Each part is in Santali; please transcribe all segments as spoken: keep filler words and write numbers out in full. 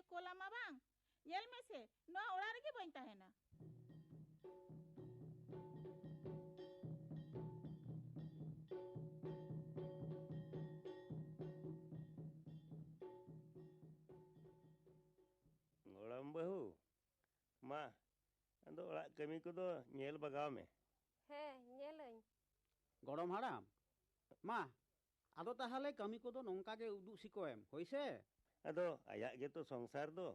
ᱠᱚᱞᱟᱢᱟ ᱵᱟᱝ? ᱧᱮᱞ ᱢᱮᱥᱮ, ᱱᱚᱣᱟ ᱚᱲᱟᱜ ᱨᱮᱜᱮ ᱵᱟᱹᱧ ᱛᱟᱦᱮᱱᱟ᱾ ᱜᱚᱲᱚᱢ ᱵᱟᱹᱦᱩ, ᱢᱟ, ᱟᱫᱚ ᱚᱲᱟᱜ ᱠᱟᱹᱢᱤ ᱠᱚᱫᱚ ᱧᱮᱞ ᱵᱟᱜᱟᱣ ᱢᱮ᱾ ᱦᱮᱸ, ᱧᱮᱞᱟᱹᱧ᱾ ᱜᱚᱲᱚᱢ ᱦᱟᱲᱟᱢ, ᱢᱟ, ᱟᱫᱚ ᱛᱟᱦᱚᱞᱮ ᱠᱟᱹᱢᱤ ᱠᱚᱫᱚ ᱱᱚᱝᱠᱟ ᱜᱮ ᱩᱫᱩᱜ ᱥᱤᱠᱚᱭᱮᱢ, ᱦᱳᱭ ᱥᱮ? ᱟᱫᱚ ᱟᱭᱟᱜ ᱜᱮᱛᱚ ᱥᱚᱝᱥᱟᱨ ᱫᱚ,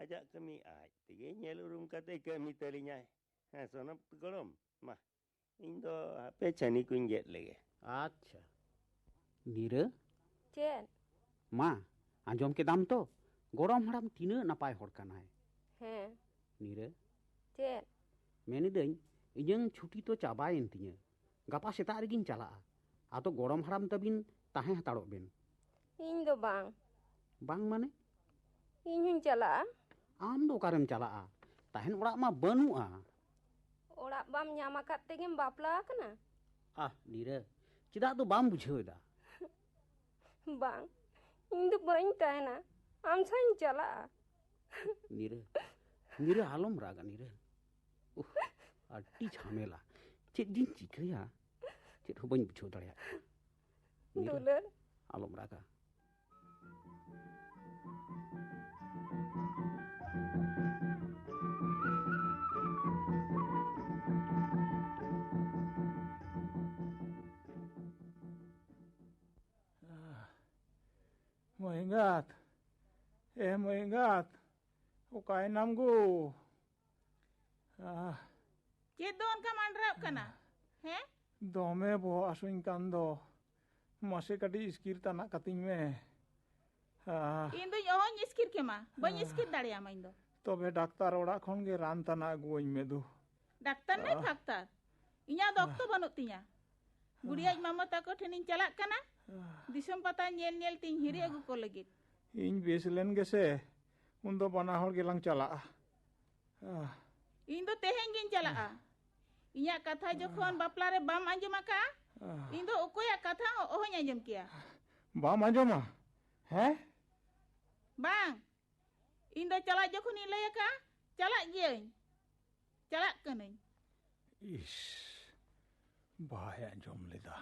ᱟᱡᱟᱜ ᱠᱟᱹᱢᱤ ᱟᱡ ᱛᱮᱜᱮ ᱧᱮᱞ ᱩᱨᱩᱢ ᱠᱟᱛᱮ ᱠᱟᱹᱢᱤ ᱛᱟᱹᱞᱤᱧᱟᱭ᱾ ᱦᱮᱸ, ᱥᱚᱱᱚᱛ ᱜᱚᱲᱚᱢ, ᱢᱟ, ᱤᱧ ᱫᱚ ᱦᱟᱯᱮ ᱪᱷᱟᱹᱱᱤ ᱠᱚᱧ ᱜᱮᱫ ᱞᱮᱜᱮ᱾ ᱟᱪᱪᱷᱟ, ᱱᱤᱨᱟᱹ᱾ ᱪᱮᱫ? ᱢᱟ, ᱟᱸᱡᱚᱢ ᱠᱮᱫᱟᱢ ᱛᱚ, ᱜᱚᱲᱚᱢ ᱦᱟᱲᱟᱢ ᱛᱤᱱᱟᱹᱜ ᱱᱟᱯᱟᱭ ᱦᱚᱲ ᱠᱟᱱᱟᱭ᱾ ᱦᱮᱸ᱾ ᱱᱤᱨᱟᱹ᱾ ᱪᱮᱫ? ᱢᱮᱱᱤᱫᱟᱹᱧ, ᱤᱧᱟᱹᱝ ᱪᱷᱩᱴᱤ ᱛᱚ ᱪᱟᱵᱟᱭᱮᱱ ᱛᱤᱧᱟᱹ, ᱜᱟᱯᱟ ᱥᱮᱛᱟᱜ ᱨᱮᱜᱤᱧ ᱪᱟᱞᱟᱜᱼᱟ᱾ ᱟᱫᱚ ᱜᱚᱲᱚᱢ ᱦᱟᱲᱟᱢ ᱛᱟᱹᱵᱤᱱ ᱛᱟᱦᱮᱸ ᱦᱟᱛᱟᱲᱚᱜ ᱵᱤᱱ᱾ ᱤᱧ ᱫᱚ ᱵᱟᱝ᱾ ᱵᱟᱝ ᱢᱟᱱᱮ? ᱤᱧ ᱦᱚᱧ ᱪᱟᱞᱟᱜᱼᱟ᱾ ᱟᱢ ᱫᱚ ᱚᱠᱟᱨᱮᱢ ᱪᱟᱞᱟᱜᱼᱟ? ᱛᱟᱦᱮᱱ ᱚᱲᱟᱜ ᱢᱟ ᱵᱟᱹᱱᱩᱜᱼᱟ᱾ ᱚᱲᱟᱜ ᱵᱟᱢ ᱧᱟᱢ ᱟᱠᱟᱫ ᱛᱮᱜᱮᱢ ᱵᱟᱯᱞᱟ ᱟᱠᱟᱱᱟ? ᱟᱦ, ᱱᱤᱨᱟᱹ, ᱪᱮᱫᱟᱜ ᱫᱚ ᱵᱟᱢ ᱵᱩᱡᱷᱟᱹᱣ ᱮᱫᱟ? ᱵᱟᱝ, ᱤᱧ ᱫᱚ ᱵᱟᱹᱧ ᱛᱟᱦᱮᱱᱟ, ᱟᱢ ᱥᱟᱶ ᱤᱧ ᱪᱟᱞᱟᱜᱼᱟ᱾ ᱱᱤᱨᱟᱹ, ᱱᱤᱨᱟᱹ, ᱟᱞᱚᱢ ᱨᱟᱜᱟ, ᱱᱤᱨᱟᱹ᱾ ᱩᱦ, ᱟᱹᱰᱤ ᱡᱷᱟᱢᱮᱞᱟ᱾ ᱪᱮᱫ ᱡᱤᱧ ᱪᱤᱠᱟᱹᱭᱟ? ᱪᱮᱫ ᱦᱚᱸ ᱵᱟᱹᱧ ᱵᱩᱡᱷᱟᱹᱣ ᱫᱟᱲᱮᱭᱟᱜ ᱠᱟᱱᱟ᱾ ᱱᱤᱨᱟᱹ, ᱫᱩᱞᱟᱹᱲ᱾ ᱟᱞᱚᱢ ᱨᱟᱜᱟ᱾ ᱢᱟᱹᱭ ᱮᱸᱜᱟᱛ, ᱮ ᱢᱟᱹᱭ ᱮᱸᱜᱟᱛ, ᱚᱠᱟᱭᱮᱱᱟᱢ ᱜᱳ? ᱟᱦ᱾ ᱪᱮᱫ ᱫᱚ ᱚᱱᱠᱟᱢ ᱟᱱᱰᱨᱟᱣᱚᱜ ᱠᱟᱱᱟ? ᱦᱮᱸ? ᱫᱚᱢᱮ ᱵᱚᱦᱚᱜ ᱦᱟᱹᱥᱩᱧ ᱠᱟᱱ ᱫᱚ᱾ ᱢᱟᱥᱮ ᱠᱟᱹᱴᱤᱡ ᱤᱥᱠᱤᱨ ᱛᱟᱱᱟᱜ ᱠᱟᱹᱛᱤᱧ ᱢᱮ᱾ ᱟᱦ᱾ ᱤᱧ ᱫᱚᱧ ᱚᱦᱚᱧ ᱤᱥᱠᱤᱨ ᱠᱮᱢᱟ᱾ ᱵᱟᱹᱧ ᱟᱦ᱾ ᱤᱥᱠᱤᱨ ᱫᱟᱲᱮᱭᱟᱢᱟ ᱤᱧ ᱫᱚ᱾ ᱛᱚᱵᱮ ᱰᱟᱠᱛᱟᱨ ᱚᱲᱟᱜ ᱠᱷᱚᱱ ᱜᱮ ᱨᱟᱱ ᱛᱟᱱᱟᱜ ᱟᱹᱜᱩᱣᱟᱹᱧ ᱢᱮ ᱫᱩ᱾ ᱰᱟᱠᱛᱟᱨ ᱱᱟᱭ ᱟᱦ᱾ ᱯᱷᱟᱠᱛᱟᱨ? ᱤᱧᱟᱹᱜ ᱫᱚ ᱚᱠᱛᱚ ᱟᱦ᱾ ᱵᱟᱹᱱᱩᱜ ᱛᱤᱧᱟ᱾ ᱵᱩᱰᱷᱤ ᱟᱡ ᱢᱟᱢᱟ ᱛᱟᱠᱚ ᱴᱷᱮᱱᱤᱧ ᱪᱟᱞᱟᱜ ᱠᱟᱱᱟ᱾ ᱟᱦ᱾ ᱫᱤᱥᱚᱢ ᱯᱟᱛᱟ ᱧᱮᱞ ᱧᱮᱞ ᱛᱤᱧ ᱦᱤᱨᱤ ᱟᱹᱜᱩ ᱠᱚ ᱞᱟᱹᱜᱤᱫ᱾ ᱤᱧ ᱵᱮᱥ ᱞᱮᱱ ᱜᱮᱥᱮ, ᱩᱱᱫᱚ ᱵᱟᱱᱟ ᱦᱚᱲ ᱜᱮᱞᱟᱝ ᱪᱟᱞᱟᱜᱼᱟ᱾ ᱟᱦ᱾ ᱤᱧ ᱫᱚ ᱛᱮᱦᱮᱧ ᱜᱤᱧ ᱪᱟᱞᱟᱜᱼᱟ᱾ ᱤᱧᱟᱹᱜ ᱠᱟᱛᱷᱟ ᱡᱚᱠᱷᱚᱱ ᱵᱟᱯᱞᱟ ᱨᱮ ᱵᱟᱢ ᱟᱸᱡᱚᱢ ᱟᱠᱟᱜᱼᱟ, ᱤᱧ ᱫᱚ ᱚᱠᱚᱭᱟᱜ ᱠᱟᱛᱷᱟ ᱦᱚᱸ ᱚᱦᱚᱧ ᱟᱸᱡᱚᱢ ᱠᱮᱭᱟ᱾ ᱵᱟᱢ ᱟᱸᱡᱚᱢᱟ? ᱦᱮᱸ? ᱵᱟᱝ, ᱤᱧ ᱫᱚ ᱪᱟᱞᱟᱜ ᱡᱚᱠᱷᱚᱱᱤᱧ ᱞᱟᱹᱭ ᱟᱠᱟᱫᱼᱟ, ᱪᱟᱞᱟᱜ ᱜᱤᱭᱟᱹᱧ, ᱪᱟᱞᱟᱜ ᱠᱟᱹᱱᱟᱹᱧ᱾ ᱤᱥ, ᱵᱟᱭ ᱟᱸᱡᱚᱢ ᱞᱮᱫᱟ,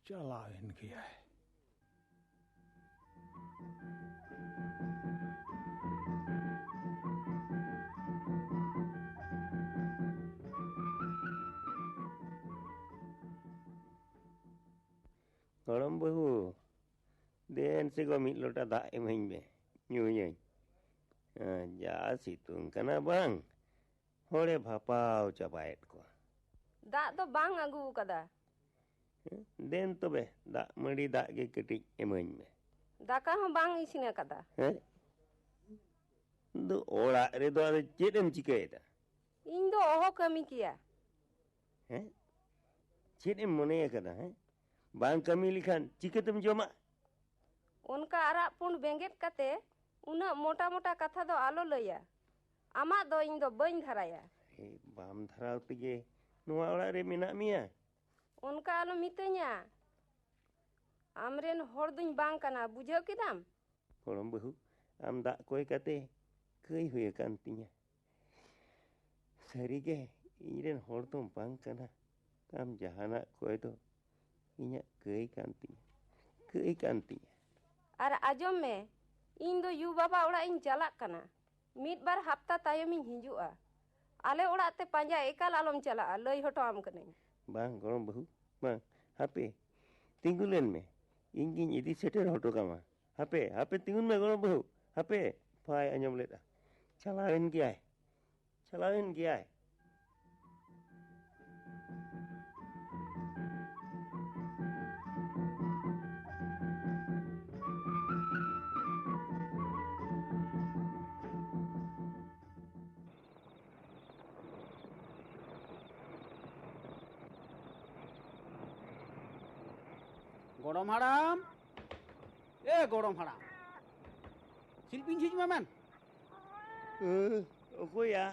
ᱪᱟᱞᱟᱣᱮᱱ ᱜᱮᱭᱟᱭ᱾ ᱜᱚᱲᱚᱢ ᱵᱟᱹᱦᱩ, ᱫᱮᱱ ᱥᱮ ᱜᱚ, ᱢᱤᱫ ᱞᱚᱴᱟ ᱫᱟᱜ ᱤᱢᱟᱹᱧ ᱢᱮ, ᱧᱩᱭᱟᱹᱧ᱾ ᱡᱟ ᱥᱤᱛᱩᱝ ᱠᱟᱱᱟ ᱵᱟᱝ, ᱦᱚᱲᱮ ᱵᱷᱟᱯᱟᱣ ᱪᱟᱵᱟᱭᱮᱫ ᱠᱚᱣᱟ᱾ ᱫᱟᱜ ᱫᱚ ᱵᱟᱝ ᱟᱹᱜᱩ ᱟᱠᱟᱫᱟ᱾ ᱦᱮᱸ? ᱫᱮᱱ ᱛᱚᱵᱮ, ᱫᱟᱜ ᱢᱟᱹᱰᱤ ᱫᱟᱜ ᱜᱮ ᱠᱟᱹᱴᱤᱡ ᱤᱢᱟᱹᱧ ᱢᱮ᱾ ᱫᱟᱠᱟ ᱦᱚᱸ ᱵᱟᱝ ᱤᱥᱤᱱ ᱟᱠᱟᱫᱟ᱾ ᱦᱮᱸ? ᱫᱩ ᱚᱲᱟᱜ ᱨᱮᱫᱚ ᱟᱫᱚ ᱪᱮᱫ ᱮᱢ ᱪᱤᱠᱟᱹᱭᱮᱫᱟ? ᱤᱧ ᱫᱚ ᱚᱦᱚ ᱠᱟᱹᱢᱤ ᱠᱮᱭᱟ᱾ ᱦᱮᱸ? ᱪᱮᱫ ᱮᱢ ᱢᱚᱱᱮ ᱟᱠᱟᱫᱟ, ᱦᱮᱸ? ᱵᱟᱝ ᱠᱟᱹᱢᱤ ᱞᱮᱠᱷᱟᱱ ᱪᱤᱠᱟᱹᱛᱮᱢ ᱡᱚᱢᱟ? ᱚᱱᱠᱟ ᱟᱨᱟᱜ ᱯᱩᱸᱰ ᱵᱮᱸᱜᱮᱫ ᱠᱟᱛᱮ ᱩᱱᱟᱹᱜ ᱢᱚᱴᱟ ᱢᱚᱴᱟ ᱠᱟᱛᱷᱟ ᱫᱚ ᱟᱞᱚ ᱞᱟᱹᱭᱟ᱾ ᱟᱢᱟᱜ ᱫᱚ ᱤᱧ ᱫᱚ ᱵᱟᱹᱧ ᱫᱷᱟᱨᱟᱭᱟ᱾ ᱮ, ᱵᱟᱢ ᱫᱷᱟᱨᱟᱣ ᱛᱮᱜᱮ ᱱᱚᱣᱟ ᱚᱲᱟᱜ ᱨᱮ ᱢᱮᱱᱟᱜ ᱢᱮᱭᱟ᱾ ᱚᱱᱠᱟ ᱟᱞᱚ ᱢᱤᱛᱟᱹᱧᱟ᱾ ᱟᱢᱨᱮᱱ ᱦᱚᱲ ᱫᱩᱧ ᱵᱟᱝ ᱠᱟᱱᱟ, ᱵᱩᱡᱷᱟᱹᱣ ᱠᱮᱫᱟᱢ? ᱜᱚᱲᱚᱢ ᱵᱟᱹᱦᱩ, ᱟᱢ ᱫᱟᱜ ᱠᱚᱭ ᱠᱟᱛᱮ ᱠᱟᱹᱭ ᱦᱩᱭ ᱟᱠᱟᱱ ᱛᱤᱧᱟ᱾ ᱥᱟᱹᱨᱤᱜᱮ, ᱤᱧᱨᱮᱱ ᱦᱚᱲ ᱫᱚᱢ ᱵᱟᱝ ᱠᱟᱱᱟ᱾ ᱟᱢ ᱡᱟᱦᱟᱱᱟᱜ ᱠᱚᱭ ᱫᱚ ᱤᱧᱟᱹᱜ ᱠᱟᱹᱭ ᱠᱟᱱ ᱛᱤᱧᱟ, ᱠᱟᱹᱭ ᱠᱟᱱ ᱛᱤᱧᱟ᱾ ᱟᱨ ᱟᱸᱡᱚᱢ ᱢᱮ, ᱤᱧ ᱫᱚ ᱭᱩ ᱵᱟᱵᱟ ᱚᱲᱟᱜ ᱤᱧ ᱪᱟᱞᱟᱜ ᱠᱟᱱᱟ᱾ ᱢᱤᱫ ᱵᱟᱨ ᱦᱟᱯᱛᱟ ᱛᱟᱭᱚᱢᱤᱧ ᱦᱤᱡᱩᱜᱼᱟ᱾ ᱟᱞᱮ ᱚᱲᱟᱜ ᱛᱮ ᱯᱟᱸᱡᱟ ᱮᱠᱟᱞ ᱟᱞᱚᱢ ᱪᱟᱞᱟᱜᱼᱟ, ᱞᱟᱹᱭ ᱦᱚᱴᱚ ᱟᱢ ᱠᱟᱹᱱᱟᱹᱧ᱾ ᱵᱟᱝ ᱜᱚᱲᱚᱢ ᱵᱟᱹᱦᱩ, ᱵᱟᱝ, ᱦᱟᱯᱮ, ᱛᱤᱸᱜᱩ ᱞᱮᱱ ᱢᱮ, ᱤᱧ ᱜᱤᱧ ᱤᱫᱤ ᱥᱮᱴᱮᱨ ᱦᱚᱴᱚ ᱠᱟᱢᱟ᱾ ᱦᱟᱯᱮ, ᱦᱟᱯᱮ, ᱛᱤᱸᱜᱩᱱ ᱢᱮ ᱜᱚᱲᱚᱢ ᱵᱟᱹᱦᱩ, ᱦᱟᱯᱮ, ᱵᱟᱭ ᱟᱸᱡᱚᱢ ᱞᱮᱫᱼᱟ, ᱪᱟᱞᱟᱣᱮᱱ ᱜᱮᱭᱟᱭ᱾ ᱪᱟᱞᱟᱣᱮᱱ ᱜᱮᱭᱟᱭ᱾ ᱜᱚᱲᱚᱢ ᱦᱟᱲᱟᱢ, ᱮ ᱜᱚᱲᱚᱢ ᱦᱟᱲᱟᱢ, ᱥᱤᱞᱯᱤᱧ ᱡᱷᱤᱡ ᱢᱮ ᱢᱮᱱ᱾ ᱦᱮᱸ, ᱚᱠᱚᱭᱟ?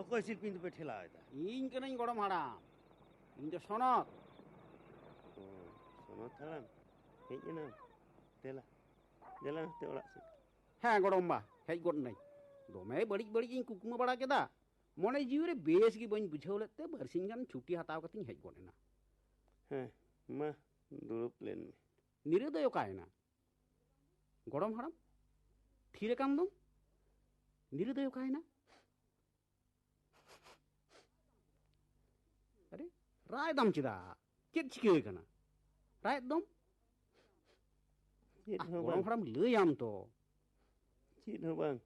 ᱚᱠᱚᱭ ᱥᱤᱞᱯᱤᱧ ᱫᱚᱯᱮ ᱴᱷᱮᱞᱟᱣ ᱮᱫᱟ? ᱤᱧ ᱠᱟᱹᱱᱟᱹᱧ ᱜᱚᱲᱚᱢ ᱦᱟᱲᱟᱢ᱾ ᱤᱧ ᱫᱚ ᱥᱚᱱᱚᱛ᱾ ᱚ, ᱥᱚᱱᱚᱛ ᱦᱟᱲᱟᱢ, ᱦᱮᱡ ᱮᱱᱟᱢ? ᱫᱮᱞᱟ, ᱫᱮᱞᱟ ᱱᱚᱛᱮ ᱚᱲᱟᱜ ᱥᱮᱫ᱾ ᱦᱮᱸ ᱜᱚᱲᱚᱢ ᱵᱟ, ᱦᱮᱡ ᱜᱚᱫ ᱮᱱᱟᱹᱧ᱾ ᱫᱚᱢᱮ ᱵᱟᱹᱲᱤᱡ ᱵᱟᱹᱲᱤᱡ ᱤᱧ ᱠᱩᱠᱢᱩ ᱵᱟᱲᱟ ᱠᱮᱫᱟ᱾ ᱢᱚᱱᱮ ᱡᱤᱣᱤ ᱨᱮ ᱵᱮᱥ ᱜᱮ ᱵᱟᱹᱧ ᱵᱩᱡᱷᱟᱹᱣ ᱞᱮᱫ ᱛᱮ ᱵᱟᱨᱥᱤᱧ ᱜᱟᱱ ᱪᱷᱩᱴᱤ ᱦᱟᱛᱟᱣ ᱠᱟᱛᱮᱧ ᱦᱮᱡ ᱜᱚᱫ ᱮᱱᱟ᱾ ᱦᱮᱸ, ᱢᱟ ᱫᱩᱲᱩᱵ ᱞᱮᱱ ᱢᱮ᱾ ᱱᱤᱨᱟᱹ ᱫᱚᱭ ᱚᱠᱟᱭᱮᱱᱟ? ᱜᱚᱲᱚᱢ ᱦᱟᱲᱟᱢ, ᱛᱷᱤᱨ ᱟᱠᱟᱱ ᱫᱚᱢ᱾ ᱱᱤᱨᱟᱹ ᱫᱚᱭ ᱚᱠᱟᱭᱮᱱᱟ? ᱟᱨᱮ, ᱨᱟᱜ ᱮᱫᱟᱢ ᱪᱮᱫᱟᱜ? ᱪᱮᱫ ᱪᱤᱠᱟᱹ ᱟᱠᱟᱱᱟ? ᱨᱟᱜ ᱮᱫ ᱫᱚᱢ? ᱪᱮᱫ ᱟᱦ, ᱦᱚᱸ ᱜᱚᱲᱚᱢ ᱵᱟᱝ᱾ ᱦᱟᱲᱟᱢ, ᱞᱟᱹᱭᱟᱢ ᱛᱚ᱾ ᱪᱮᱫ ᱦᱚᱸ ᱵᱟᱝ᱾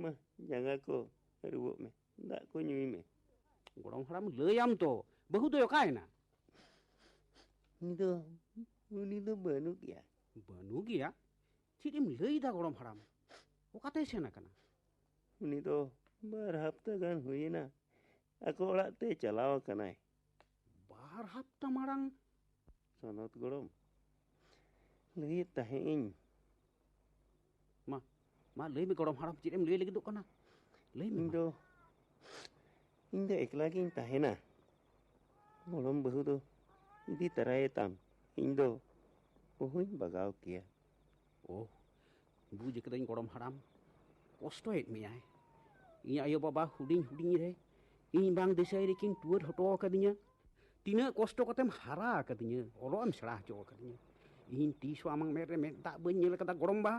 ᱢᱟ, ᱡᱟᱸᱜᱟ ᱠᱚ ᱟᱹᱨᱩᱵᱚᱜ ᱢᱮ, ᱫᱟᱜ ᱠᱚ ᱧᱩᱭ ᱢᱮ᱾ ᱜᱚᱲᱚᱢ ᱦᱟᱲᱟᱢ, ᱞᱟᱹᱭᱟᱢ ᱛᱚ, ᱵᱟᱹᱦᱩ ᱫᱚᱭ ᱚᱠᱟᱭᱮᱱᱟ? ᱩᱱᱤ ᱫᱚ, ᱩᱱᱤ ᱫᱚ ᱵᱟᱹᱱᱩᱜ ᱜᱮᱭᱟ᱾ ᱵᱟᱹᱱᱩᱜ ᱜᱮᱭᱟ? ᱪᱮᱫ ᱮᱢ ᱞᱟᱹᱭᱫᱟ ᱜᱚᱲᱚᱢ ᱦᱟᱲᱟᱢ? ᱚᱠᱟᱛᱮᱭ ᱥᱮᱱ ᱟᱠᱟᱱᱟ? ᱩᱱᱤ ᱫᱚ ᱵᱟᱨ ᱦᱟᱯᱛᱟ ᱜᱟᱱ ᱦᱩᱭᱮᱱᱟ ᱟᱠᱚ ᱚᱲᱟᱜ ᱛᱮ ᱪᱟᱞᱟᱣ ᱟᱠᱟᱱᱟᱭ᱾ ᱵᱟᱨ ᱦᱟᱯᱛᱟ ᱢᱟᱲᱟᱝ? ᱥᱚᱱᱚᱛ ᱜᱚᱲᱚᱢ, ᱞᱟᱹᱭᱮᱫ ᱛᱟᱦᱮᱸᱫ ᱤᱧ᱾ ᱢᱟ, ᱢᱟ ᱞᱟᱹᱭ ᱢᱮ ᱜᱚᱲᱚᱢ ᱦᱟᱲᱟᱢ, ᱪᱮᱫ ᱮᱢ ᱞᱟᱹᱭ ᱞᱟᱹᱜᱤᱫᱚᱜ ᱠᱟᱱᱟ? ᱞᱟᱹᱭ ᱢᱮ ᱤᱧ ᱢᱟ᱾ ᱫᱚ, ᱤᱧ ᱫᱚ ᱮᱠᱞᱟ ᱜᱤᱧ ᱛᱟᱦᱮᱱᱟ᱾ ᱜᱚᱲᱚᱢ ᱵᱟᱹᱦᱩ ᱫᱚ ᱤᱫᱤ ᱛᱟᱨᱟᱭᱮ ᱛᱟᱢ, ᱤᱧ ᱫᱚ ᱚᱦᱚᱧ ᱵᱟᱜᱟᱣ ᱠᱮᱭᱟ᱾ ᱳᱦ, ᱵᱩᱡᱽ ᱠᱟᱹᱫᱟᱹᱧ ᱜᱚᱲᱚᱢ ᱦᱟᱲᱟᱢ, ᱠᱚᱥᱴᱚᱭᱮᱫ ᱢᱮᱭᱟᱭ᱾ ᱤᱧ ᱟᱭᱳ ᱵᱟᱵᱟ ᱦᱩᱰᱤᱧ ᱦᱩᱰᱤᱧ ᱨᱮ ᱤᱧ ᱵᱟᱝ ᱫᱤᱥᱟᱹᱭ ᱨᱮᱠᱤᱱ ᱴᱩᱣᱟᱹᱨ ᱦᱚᱴᱚ ᱟᱠᱟᱫᱤᱧᱟ᱾ ᱛᱤᱱᱟᱹᱜ ᱠᱚᱥᱴᱚ ᱠᱟᱛᱮᱢ ᱦᱟᱨᱟ ᱟᱠᱟᱫᱤᱧᱟ, ᱚᱞᱚᱜ ᱮᱢ ᱥᱮᱬᱟ ᱦᱚᱪᱚ ᱟᱠᱟᱫᱤᱧᱟ᱾ ᱤᱧ ᱛᱤᱥ ᱦᱚᱸ ᱟᱢᱟᱜ ᱢᱮᱫ ᱨᱮ ᱢᱮᱫ ᱫᱟᱜ ᱵᱟᱹᱧ ᱧᱮᱞ ᱟᱠᱟᱫᱟ ᱜᱚᱲᱚᱢ ᱵᱟ,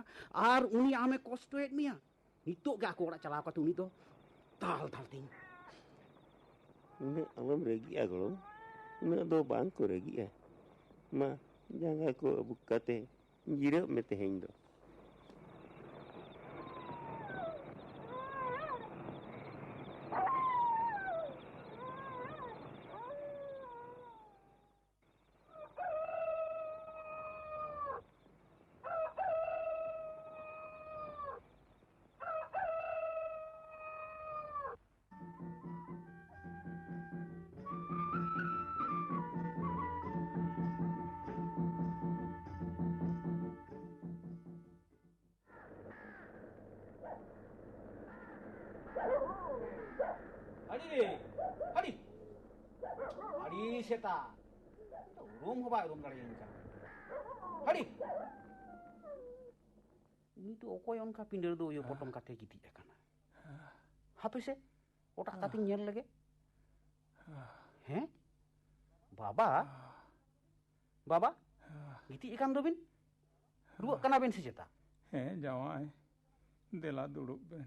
ᱟᱨ ᱩᱱᱤ ᱟᱢᱮ ᱠᱚᱥᱴᱚᱭᱮᱫ ᱢᱮᱭᱟ᱾ ᱱᱤᱛᱚᱜ ᱜᱮ ᱟᱠᱚ ᱚᱲᱟᱜ ᱪᱟᱞᱟᱣ ᱠᱟᱛᱮ ᱩᱱᱤ ᱫᱚ ᱫᱟᱞ ᱫᱟᱞ ᱛᱤᱧ᱾ ᱩᱱᱟᱹᱜ ᱟᱞᱚᱢ ᱨᱟᱹᱜᱤᱜᱼᱟ ᱜᱚᱲᱚᱢ, ᱩᱱᱟᱹᱜ ᱫᱚ ᱵᱟᱝ ᱠᱚ ᱨᱟᱹᱜᱤᱜᱼᱟ᱾ ᱢᱟ, ᱡᱟᱸᱜᱟ ᱠᱚ ᱟᱹᱵᱩᱠ ᱠᱟᱛᱮ ᱡᱤᱨᱟᱹᱜ ᱢᱮ ᱛᱮᱦᱮᱧ ᱫᱚ᱾ ᱟᱹᱰᱤ ᱨᱮ, ᱟᱹᱰᱤ, ᱟᱹᱰᱤ ᱥᱮᱛᱟ᱾ ᱩᱨᱩᱢ ᱦᱚᱸ ᱵᱟᱭ ᱩᱨᱩᱢ ᱫᱟᱲᱮᱭᱟᱹᱧ ᱠᱟᱱᱟ᱾ ᱟᱹᱰᱤ᱾ ᱱᱤᱛᱚᱜ ᱚᱠᱚᱭ ᱚᱱᱠᱟ ᱯᱤᱸᱰᱟᱹ ᱨᱮᱫᱚ ᱩᱭᱩ ᱯᱚᱴᱚᱢ ᱠᱟᱛᱮ ᱜᱤᱛᱤᱡ ᱟᱠᱟᱱᱟ? ᱦᱟᱯᱮ ᱥᱮ, ᱚᱴᱟᱜ ᱠᱟᱛᱮᱧ ᱧᱮᱞ ᱞᱮᱜᱮ᱾ ᱦᱮᱸ? ᱵᱟᱵᱟ? ᱵᱟᱵᱟ? ᱜᱤᱛᱤᱡ ᱟᱠᱟᱱ ᱫᱚᱵᱤᱱ? ᱨᱩᱣᱟᱹᱜ ᱠᱟᱱᱟ ᱵᱤᱱ ᱥᱮ ᱪᱮᱛᱟ? ᱦᱮᱸ ᱡᱟᱶᱟᱭ, ᱫᱮᱞᱟ ᱫᱩᱲᱩᱵ ᱵᱮᱱ᱾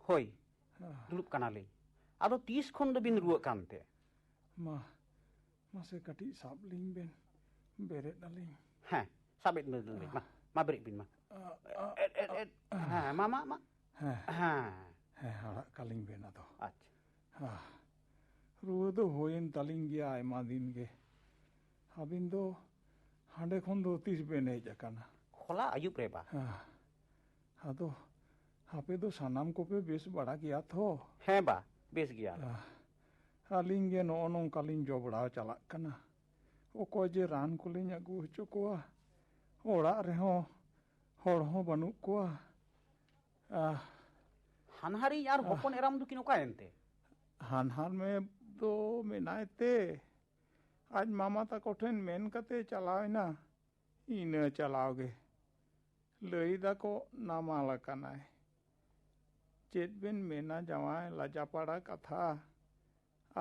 ᱦᱳᱭ, ᱫᱩᱲᱩᱵ ᱠᱟᱱᱟᱞᱤᱧ᱾ ᱟᱫᱚ ᱛᱤᱥ ᱠᱷᱚᱱ ᱫᱚᱵᱤᱱ ᱨᱩᱣᱟᱹᱜ ᱠᱟᱱᱛᱮ? ᱢᱟ, ᱢᱟᱥᱮ ᱠᱟᱹᱴᱤᱡ ᱥᱟᱵ ᱞᱤᱧ ᱵᱮᱱ, ᱵᱮᱨᱮᱫ ᱟᱹᱞᱤᱧ᱾ ᱦᱮᱸ, ᱥᱟᱵᱮᱫ ᱵᱮᱱᱟᱞᱤᱧ᱾ ᱢᱟ, ᱢᱟ ᱵᱮᱨᱮᱫ ᱵᱤᱱ ᱢᱟ᱾ ᱮᱫ, ᱮᱫ, ᱮᱫ᱾ ᱦᱮᱸ, ᱢᱟ, ᱢᱟ, ᱢᱟ᱾ ᱦᱮᱸ᱾ ᱦᱮᱸ᱾ ᱦᱮᱸ, ᱟᱲᱟᱜ ᱠᱟᱞᱤᱧ ᱵᱮᱱ ᱟᱫᱚ᱾ ᱟᱪᱪᱷᱟ᱾ ᱦᱟ, ᱨᱩᱣᱟᱹ ᱫᱚ ᱦᱩᱭᱮᱱ ᱛᱟᱹᱞᱤᱧ ᱜᱮᱭᱟ ᱟᱭᱢᱟ ᱫᱤᱱ ᱜᱮ᱾ ᱟᱹᱵᱤᱱ ᱫᱚ ᱦᱟᱸᱰᱮ ᱠᱷᱚᱱ ᱫᱚ ᱛᱤᱥ ᱵᱮᱱ ᱦᱮᱡ ᱟᱠᱟᱱᱟ? ᱦᱚᱞᱟ ᱟᱹᱭᱩᱵ ᱨᱮ ᱵᱟ᱾ ᱦᱟ, ᱟᱫᱚ ᱟᱯᱮ ᱫᱚ ᱥᱟᱱᱟᱢ ᱠᱚᱯᱮ ᱵᱮᱥ ᱵᱟᱲᱟ ᱜᱮᱭᱟ ᱛᱚ? ᱦᱮᱸ ᱵᱟ, ᱵᱮᱥ ᱜᱮᱭᱟ᱾ ᱟ, ᱟᱹᱞᱤᱧ ᱜᱮ ᱱᱚᱜᱼᱚ ᱱᱚᱝᱠᱟ ᱞᱤᱧ ᱡᱚᱵᱽᱲᱟᱣ ᱪᱟᱞᱟᱜ ᱠᱟᱱᱟ᱾ ᱚᱠᱚᱭ ᱡᱮ ᱨᱟᱱ ᱠᱚᱞᱤᱧ ᱟᱹᱜᱩ ᱦᱚᱪᱚ ᱠᱚᱣᱟ, ᱚᱲᱟᱜ ᱨᱮᱦᱚᱸ ᱦᱚᱲ ᱦᱚᱸ ᱵᱟᱹᱱᱩᱜ ᱠᱚᱣᱟ᱾ ᱟ, ᱦᱟᱱᱦᱟᱨᱤᱧ ᱟᱨ ᱦᱚᱯᱚᱱ ᱮᱨᱟᱢ ᱫᱚᱠᱤᱱ ᱚᱠᱟᱭᱮᱱ ᱛᱮ? ᱦᱟᱱᱦᱟᱨ ᱢᱮ ᱫᱚ ᱢᱮᱱᱟᱭ ᱛᱮ, ᱟᱡ ᱢᱟᱢᱟ ᱛᱟᱠᱚ ᱴᱷᱮᱱ ᱢᱮᱱ ᱠᱟᱛᱮ ᱪᱟᱞᱟᱣ ᱮᱱᱟ᱾ ᱤᱱᱟᱹ ᱪᱟᱞᱟᱣ ᱜᱮ᱾ ᱞᱟᱹᱭ ᱫᱟᱠᱚ ᱱᱟᱢᱟᱞ ᱟᱠᱟᱱᱟᱭ᱾ ᱪᱮᱫ ᱵᱮᱱ ᱢᱮᱱᱟ ᱡᱟᱶᱟᱭ, ᱞᱟᱡᱟᱯᱟᱲᱟ ᱠᱟᱛᱷᱟ᱾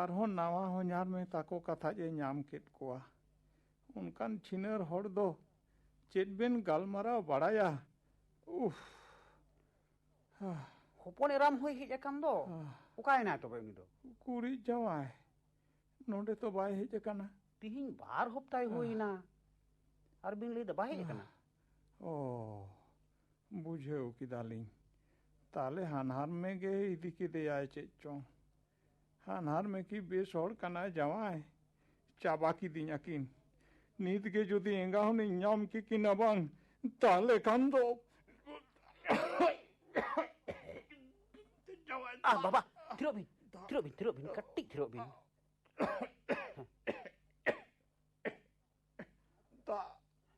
ᱟᱨᱦᱚᱸ ᱱᱟᱣᱟ ᱦᱚᱧᱦᱟᱨ ᱢᱮ ᱛᱟᱠᱚ ᱠᱟᱛᱷᱟ ᱡᱮ ᱧᱟᱢ ᱠᱮᱫ ᱠᱚᱣᱟ᱾ ᱚᱱᱠᱟᱱ ᱪᱷᱤᱱᱟᱹᱨ ᱦᱚᱲ ᱫᱚ ᱪᱮᱫ ᱵᱮᱱ ᱜᱟᱞᱢᱟᱨᱟᱣ ᱵᱟᱲᱟᱭᱟ? ᱩᱯᱷ᱾ ᱦᱚᱯᱚᱱ ᱮᱨᱟᱢ ᱦᱚᱸᱭ ᱦᱮᱡ ᱟᱠᱟᱱ ᱫᱚ᱾ ᱚᱠᱟᱭᱮᱱᱟᱭ ᱛᱚᱵᱮ ᱩᱱᱤ ᱫᱚ? ᱩᱠᱩᱨᱤᱡ ᱡᱟᱶᱟᱭ, ᱱᱚᱰᱮ ᱛᱚ ᱵᱟᱭ ᱦᱮᱡ ᱟᱠᱟᱱᱟ᱾ ᱛᱤᱦᱤᱧ ᱵᱟᱨ ᱦᱚᱯᱛᱟᱭ ᱦᱩᱭ ᱮᱱᱟ᱾ ᱟᱨ ᱵᱤᱱ ᱞᱟᱹᱭ ᱫᱟ ᱵᱟᱭ ᱦᱮᱡ ᱟᱠᱟᱱᱟ? ᱚ, ᱵᱩᱡᱷᱟᱹᱣ ᱠᱮᱫᱟᱞᱤᱧ᱾ ᱛᱟᱦᱞᱮ ᱦᱟᱱᱦᱟᱨ ᱢᱮ ᱜᱮ ᱤᱫᱤ ᱠᱮᱫᱮᱭᱟᱭ ᱪᱮᱫ ᱪᱚᱝ᱾ ᱦᱟᱱᱦᱟᱨ ᱢᱮ ᱠᱤ ᱵᱮᱥ ᱦᱚᱲ ᱠᱟᱱᱟᱭ ᱡᱟᱶᱟᱭ? ᱪᱟᱵᱟ ᱠᱤᱫᱤᱧᱟ ᱠᱤᱱ᱾ ᱱᱤᱛ ᱜᱮ ᱡᱩᱫᱤ ᱮᱸᱜᱟ ᱦᱚᱸᱞᱤᱧ ᱧᱟᱢ ᱠᱮᱠᱤᱱᱟ ᱵᱟᱝ, ᱛᱟᱦᱞᱮ ᱠᱷᱟᱱ ᱫᱚ ᱡᱟᱶᱟᱭ ᱟᱦ, ᱵᱟᱵᱟ, ᱛᱷᱤᱨᱚᱜ ᱵᱤᱱ, ᱛᱷᱤᱨᱚᱜ ᱵᱤᱱ, ᱛᱷᱤᱨᱚᱜ ᱵᱤᱱ, ᱠᱟᱹᱴᱤᱡ ᱛᱷᱤᱨᱚᱜ ᱵᱤᱱ᱾ ᱫᱟᱜ᱾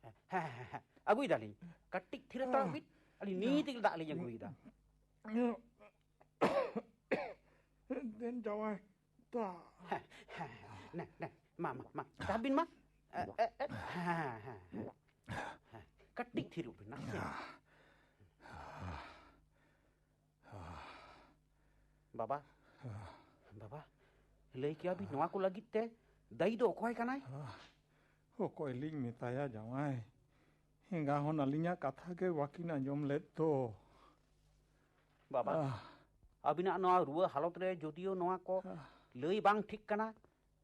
ᱦᱮᱸ, ᱦᱮᱸ, ᱦᱮᱸ, ᱦᱮᱸ, ᱟᱹᱜᱩᱭ ᱫᱟᱞᱤᱧ᱾ ᱠᱟᱹᱴᱤᱡ ᱛᱷᱤᱨ ᱦᱟᱛᱟᱲᱚᱜ ᱵᱤᱱ, ᱟᱹᱞᱤᱧ ᱱᱤᱛ ᱜᱮ ᱫᱟᱜ ᱞᱤᱧ ᱟᱹᱜᱩᱭᱮᱫᱟ᱾ ᱫᱮᱱ ᱡᱟᱶᱟᱭ, ᱫᱟᱜ᱾ ᱦᱮᱸ, ᱦᱮᱸ, ᱦᱮᱸ, ᱱᱮ, ᱱᱮ, ᱢᱟ, ᱢᱟ, ᱢᱟ, ᱪᱟᱵ ᱵᱤᱱ ᱢᱟ᱾ ᱮ, ᱮ, ᱮ, ᱦᱮᱸ, ᱦᱮᱸ, ᱦᱮᱸ, ᱦᱮᱸ᱾ ᱠᱟᱹᱴᱤᱡ ᱛᱷᱤᱨᱚᱜ ᱵᱤᱱ, ᱱᱟᱥᱮ᱾ ᱵᱟᱵᱟ, ᱵᱟᱵᱟ, ᱞᱟᱹᱭ ᱠᱮᱭᱟ ᱵᱤᱱ, ᱱᱚᱣᱟ ᱠᱚ ᱞᱟᱹᱜᱤᱫ ᱛᱮ ᱫᱟᱭᱤ ᱫᱚ ᱚᱠᱚᱭ ᱠᱟᱱᱟᱭ? ᱚᱠᱚᱭ ᱞᱤᱧ ᱢᱮᱛᱟᱭᱟ ᱡᱟᱶᱟᱭ? ᱮᱸᱜᱟ ᱦᱚᱸ ᱟᱹᱞᱤᱧᱟᱜ ᱠᱟᱛᱷᱟ ᱜᱮ ᱵᱟᱹᱠᱤᱱ ᱟᱸᱡᱚᱢ ᱞᱮᱫ ᱫᱚ᱾ ᱵᱟᱵᱟ, ᱟᱹᱵᱤᱱᱟᱜ ᱱᱚᱣᱟ ᱨᱩᱣᱟᱹ ᱦᱟᱞᱚᱛ ᱨᱮ ᱡᱩᱫᱤᱭᱳ ᱱᱚᱣᱟ ᱠᱚ ᱞᱟᱹᱭ ᱵᱟᱝ ᱴᱷᱤᱠ ᱠᱟᱱᱟ,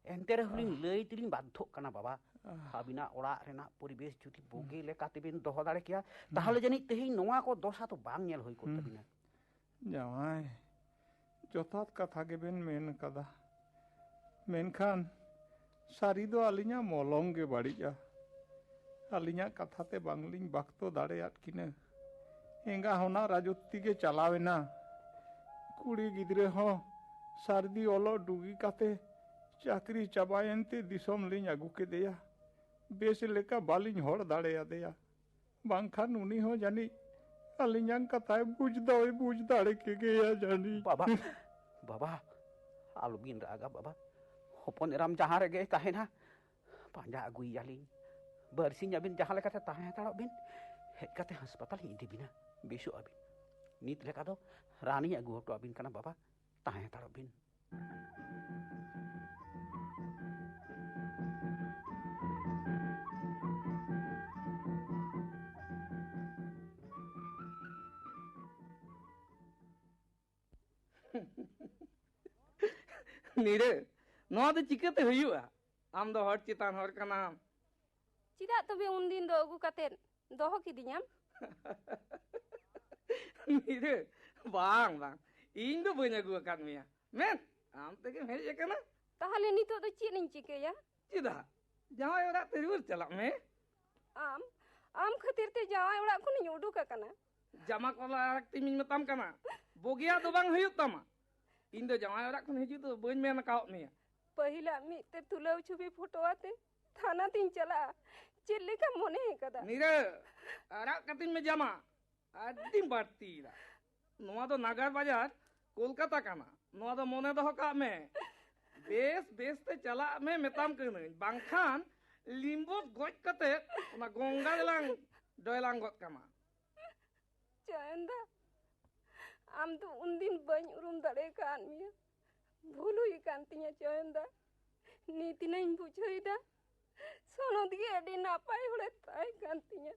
ᱮᱱᱛᱮ ᱨᱮᱦᱚᱸ ᱞᱤᱧ ᱞᱟᱹᱭ ᱛᱮᱞᱤᱧ ᱵᱟᱫᱽᱫᱷᱚᱜ ᱠᱟᱱᱟ ᱵᱟᱵᱟ᱾ ᱟᱹᱵᱤᱱᱟᱜ ᱚᱲᱟᱜ ᱨᱮᱱᱟᱜ ᱯᱚᱨᱤᱵᱮᱥ ᱡᱩᱫᱤ ᱵᱩᱜᱤ ᱞᱮᱠᱟ ᱛᱮᱵᱤᱱ ᱫᱚᱦᱚ ᱫᱟᱲᱮ ᱠᱮᱭᱟ, ᱛᱟᱦᱚᱞᱮ ᱡᱟᱹᱱᱤᱡ ᱛᱮᱦᱮᱧ ᱱᱚᱣᱟ ᱠᱚ ᱫᱚᱥᱟ ᱫᱚ ᱵᱟᱝ ᱧᱮᱞ ᱦᱩᱭ ᱠᱚᱜ ᱛᱟᱹᱵᱤᱱᱟ᱾ ᱡᱟᱶᱟᱭ, ᱡᱚᱛᱷᱟᱛ ᱠᱟᱛᱷᱟ ᱜᱮᱵᱮᱱ ᱢᱮᱱ ᱠᱟᱫᱟ, ᱢᱮᱱᱠᱷᱟᱱ ᱥᱟᱹᱨᱤ ᱫᱚ ᱟᱹᱞᱤᱧᱟᱜ ᱢᱚᱞᱚᱝ ᱜᱮ ᱵᱟᱹᱲᱤᱡᱼᱟ᱾ ᱟᱹᱞᱤᱧᱟᱜ ᱠᱟᱛᱷᱟ ᱛᱮ ᱵᱟᱝᱞᱤᱧ ᱵᱟᱠᱛᱚ ᱫᱟᱲᱮᱭᱟᱫ ᱠᱤᱱᱟᱹ᱾ ᱮᱸᱜᱟ ᱦᱚᱸ ᱚᱱᱟ ᱨᱟᱡᱚᱛᱤ ᱜᱮ ᱪᱟᱞᱟᱣ ᱮᱱᱟ᱾ ᱠᱩᱲᱤ ᱜᱤᱫᱽᱨᱟᱹ ᱦᱚᱸ ᱥᱟᱹᱨᱫᱤ ᱚᱞᱚᱜ ᱰᱩᱜᱤ ᱠᱟᱛᱮ ᱪᱟᱹᱠᱨᱤ ᱪᱟᱵᱟᱭᱮᱱ ᱛᱮ ᱫᱤᱥᱚᱢ ᱞᱤᱧ ᱟᱹᱜᱩ ᱠᱮᱫᱮᱭᱟ᱾ ᱵᱮᱥ ᱞᱮᱠᱟ ᱵᱟᱹᱞᱤᱧ ᱦᱚᱲ ᱫᱟᱲᱮᱭᱟᱫᱮᱭᱟ᱾ ᱵᱟᱝᱠᱷᱟᱱ ᱩᱱᱤ ᱦᱚᱸ ᱡᱟᱹᱱᱤᱡ ᱟᱹᱞᱤᱧᱟᱜ ᱠᱟᱛᱷᱟᱭ ᱵᱩᱡᱽ ᱫᱚᱭ ᱵᱩᱡᱽ ᱫᱟᱲᱮ ᱠᱮᱜᱮᱭᱟ ᱡᱟᱹᱱᱤᱡ᱾ ᱵᱟᱵᱟ, ᱵᱟᱵᱟ, ᱟᱞᱚᱵᱤᱱ ᱨᱟᱜᱟ ᱵᱟᱵᱟ᱾ ᱦᱚᱯᱚᱱ ᱮᱨᱟᱢ ᱡᱟᱦᱟᱸ ᱨᱮᱜᱮᱭ ᱛᱟᱦᱮᱱᱟ, ᱯᱟᱸᱡᱟ ᱟᱹᱜᱩᱭᱮᱭᱟᱞᱤᱧ᱾ ᱵᱟᱨᱥᱤᱧ ᱟᱹᱵᱤᱱ ᱡᱟᱦᱟᱸ ᱞᱮᱠᱟᱛᱮ ᱛᱟᱦᱮᱸ ᱦᱟᱛᱟᱲᱚᱜ ᱵᱤᱱ, ᱦᱮᱡ ᱠᱟᱛᱮ ᱦᱟᱥᱯᱟᱛᱟᱞ ᱤᱧ ᱤᱫᱤ ᱵᱤᱱᱟ, ᱵᱮᱥᱚᱜ ᱟᱹᱵᱤᱱ᱾ ᱱᱤᱛ ᱞᱮᱠᱟ ᱫᱚ ᱨᱟᱱᱤᱧ ᱟᱹᱜᱩ ᱦᱚᱴᱚ ᱟᱹᱵᱤᱱ ᱠᱟᱱᱟ ᱵᱟᱵᱟ, ᱛᱟᱦᱮᱸ ᱦᱟᱛᱟᱲᱚᱜ ᱵᱤᱱ᱾ ᱱᱤᱨᱟᱹ, ᱱᱚᱣᱟ ᱫᱚ ᱪᱤᱠᱟᱹᱛᱮ ᱦᱩᱭᱩᱜᱼᱟ? ᱟᱢ ᱫᱚ ᱦᱚᱲ ᱪᱮᱛᱟᱱ ᱦᱚᱲ ᱠᱟᱱᱟᱢ᱾ ᱪᱮᱫᱟᱜ ᱛᱚᱵᱮ ᱩᱱᱫᱤᱱ ᱫᱚ ᱟᱹᱜᱩ ᱠᱟᱛᱮᱫ ᱫᱚᱦᱚ ᱠᱤᱫᱤᱧᱟᱢ? ᱱᱤᱨᱟᱹ, ᱵᱟᱝ, ᱵᱟᱝ, ᱤᱧ ᱫᱚ ᱵᱟᱹᱧ ᱟᱹᱜᱩ ᱟᱠᱟᱫ ᱢᱮᱭᱟ᱾ ᱢᱮᱱ, ᱟᱢ ᱛᱮᱜᱮᱢ ᱦᱮᱡ ᱟᱠᱟᱱᱟ᱾ ᱛᱟᱦᱚᱞᱮ ᱱᱤᱛᱚᱜ ᱫᱚ ᱪᱮᱫ ᱤᱧ ᱪᱤᱠᱟᱹᱭᱟ? ᱪᱮᱫᱟᱜ? ᱡᱟᱶᱟᱭ ᱚᱲᱟᱜ ᱛᱮ ᱨᱩᱣᱟᱹᱲ ᱪᱟᱞᱟᱜ ᱢᱮ᱾ ᱟᱢ, ᱟᱢ ᱠᱷᱟᱹᱛᱤᱨ ᱛᱮ ᱡᱟᱶᱟᱭ ᱚᱲᱟᱜ ᱠᱷᱚᱱᱤᱧ ᱩᱰᱩᱠ ᱟᱠᱟᱱᱟ᱾ ᱡᱟᱢᱟ ᱠᱚᱞᱟ ᱟᱲᱟᱜ ᱛᱤᱧ ᱢᱮᱛᱟᱢ ᱠᱟᱱᱟ, ᱵᱩᱜᱤᱭᱟᱜ ᱫᱚ ᱵᱟᱝ ᱦᱩᱭᱩᱜ ᱛᱟᱢᱟ᱾ ᱤᱧ ᱫᱚ ᱡᱟᱶᱟᱭ ᱚᱲᱟᱜ ᱠᱷᱚᱱ ᱦᱤᱡᱩᱜ ᱫᱚ ᱵᱟᱹᱧ ᱢᱮᱱ ᱟᱠᱟᱣᱟᱫ ᱢᱮᱭᱟ᱾ ᱯᱟᱹᱦᱤᱞᱟᱜ ᱢᱤᱫ ᱛᱮ ᱛᱩᱞᱟᱹᱣ ᱪᱷᱚᱵᱤ ᱯᱷᱳᱴᱳ ᱟᱛᱮ ᱛᱷᱟᱱᱟ ᱛᱤᱧ ᱪᱟᱞᱟᱜᱼᱟ᱾ ᱪᱮᱫ ᱞᱮᱠᱟᱢ ᱢᱚᱱᱮ ᱟᱠᱟᱫᱟ? ᱱᱤᱨᱟᱹ, ᱟᱲᱟᱜ ᱠᱟᱹᱛᱤᱧ ᱢᱮ ᱡᱟᱢᱟ᱾ ᱟᱹᱰᱤᱢ ᱵᱟᱹᱲᱛᱤᱭᱮᱫᱟ᱾ ᱱᱚᱣᱟ ᱫᱚ ᱱᱟᱜᱟᱨ ᱵᱟᱡᱟᱨ ᱠᱳᱞᱠᱟᱛᱟ ᱠᱟᱱᱟ᱾ ᱱᱚᱣᱟ ᱫᱚ ᱢᱚᱱᱮ ᱫᱚᱦᱚ ᱠᱟᱜ ᱢᱮ᱾ ᱵᱮᱥ ᱵᱮᱥ ᱛᱮ ᱪᱟᱞᱟᱜ ᱢᱮ ᱢᱮᱛᱟᱢ ᱠᱟᱹᱱᱟᱹᱧ, ᱵᱟᱝᱠᱷᱟᱱ ᱞᱤᱢᱵᱚᱛ ᱜᱚᱡ ᱠᱟᱛᱮ ᱚᱱᱟ ᱜᱚᱝᱜᱟ ᱨᱮᱞᱟᱝ ᱰᱚᱭᱞᱟᱝ ᱜᱚᱫ ᱠᱟᱢᱟ᱾ ᱪᱚᱭᱚᱱ ᱫᱟ, ᱟᱢ ᱫᱚ ᱩᱱᱫᱤᱱ ᱵᱟᱹᱧ ᱩᱨᱩᱢ ᱫᱟᱲᱮ ᱟᱠᱟᱫ ᱢᱮᱭᱟ᱾ ᱵᱷᱩᱞ ᱦᱩᱭ ᱟᱠᱟᱱ ᱛᱤᱧᱟ ᱪᱚᱭᱚᱱ ᱫᱟ᱾ ᱱᱤᱛ ᱤᱧ ᱵᱩᱡᱷᱟᱹᱣ ᱮᱫᱟ, ᱥᱚᱱᱚᱛ ᱜᱮ ᱟᱹᱰᱤ ᱱᱟᱯᱟᱭ ᱦᱚᱲᱮ ᱛᱟᱦᱮᱸ ᱠᱟᱱ ᱛᱤᱧᱟ᱾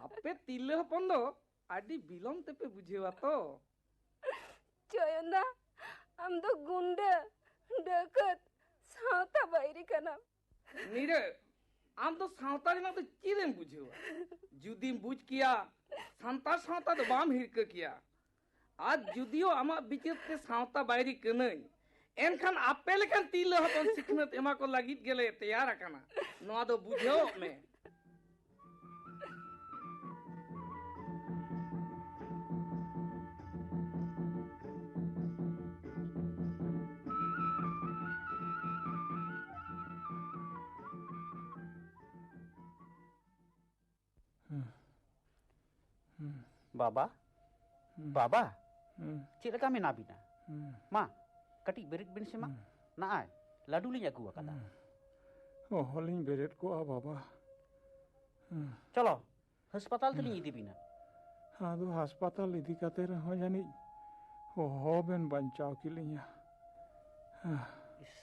ᱟᱯᱮ ᱛᱤᱨᱞᱟᱹ ᱦᱚᱯᱚᱱ ᱫᱚ ᱟᱹᱰᱤ ᱵᱤᱞᱚᱢ ᱛᱮᱯᱮ ᱵᱩᱡᱷᱟᱹᱣᱟ ᱛᱚ᱾ ᱪᱚᱭᱚᱱ ᱫᱟ, ᱟᱢ ᱫᱚ ᱜᱩᱱᱰᱟᱹ, ᱰᱟᱹᱠᱟᱹᱛ, ᱥᱟᱶᱛᱟ ᱵᱟᱹᱭᱨᱤ ᱠᱟᱱᱟᱢ᱾ ᱱᱤᱨᱟᱹ, ᱟᱢ ᱫᱚ ᱥᱟᱶᱛᱟ ᱨᱮᱱᱟᱜ ᱫᱚ ᱪᱮᱫ ᱮᱢ ᱵᱩᱡᱷᱟᱹᱣᱟ? ᱡᱩᱫᱤᱢ ᱵᱩᱡᱽ ᱠᱮᱭᱟ, ᱥᱟᱱᱛᱟᱲ ᱥᱟᱶᱛᱟ ᱫᱚ ᱵᱟᱢ ᱦᱤᱨᱠᱟᱹ ᱠᱮᱭᱟ᱾ ᱟᱨ ᱡᱩᱫᱤᱭᱳ ᱟᱢᱟᱜ ᱵᱤᱪᱟᱹᱨ ᱛᱮ ᱥᱟᱶᱛᱟ ᱵᱟᱭᱨᱤ ᱠᱟᱹᱱᱟᱹᱧ, ᱮᱱᱠᱷᱟᱱ ᱟᱯᱮ ᱞᱮᱠᱟᱱ ᱛᱤᱨᱞᱟᱹ ᱦᱚᱯᱚᱱ ᱥᱤᱠᱷᱱᱟᱹᱛ ᱮᱢᱟ ᱠᱚ ᱞᱟᱹᱜᱤᱫ ᱜᱮᱞᱮ ᱛᱮᱭᱟᱨ ᱟᱠᱟᱱᱟ᱾ ᱱᱚᱣᱟ ᱫᱚ ᱵᱩᱡᱷᱟᱹᱣᱚᱜ ᱢᱮ᱾ ᱵᱟᱵᱟ, ᱵᱟᱵᱟ, ᱪᱮᱫ ᱞᱮᱠᱟ ᱢᱮᱱᱟᱜ ᱵᱤᱱᱟ? ᱢᱟ, ᱠᱟᱹᱴᱤᱡ ᱵᱮᱨᱮᱫ ᱵᱤᱱ ᱥᱮ ᱢᱟ᱾ ᱱᱟᱜᱼᱟᱭ, ᱞᱟᱹᱰᱩ ᱞᱤᱧ ᱟᱹᱜᱩ ᱟᱠᱟᱫᱟ᱾ ᱚᱦᱚᱞᱤᱧ ᱵᱮᱨᱮᱫ ᱠᱚᱜᱼᱟ ᱵᱟᱵᱟ᱾ ᱪᱚᱞᱚ, ᱦᱟᱥᱯᱟᱛᱟᱞ ᱛᱮᱞᱤᱧ ᱤᱫᱤ ᱵᱤᱱᱟ᱾ ᱟᱫᱚ ᱦᱟᱥᱯᱟᱛᱟᱞ ᱤᱫᱤ ᱠᱟᱛᱮ ᱨᱮᱦᱚᱸ ᱡᱟᱹᱱᱤᱡ ᱚᱦᱚ ᱵᱮᱱ ᱵᱟᱧᱪᱟᱣ ᱠᱮᱞᱤᱧᱟ᱾ ᱤᱥ,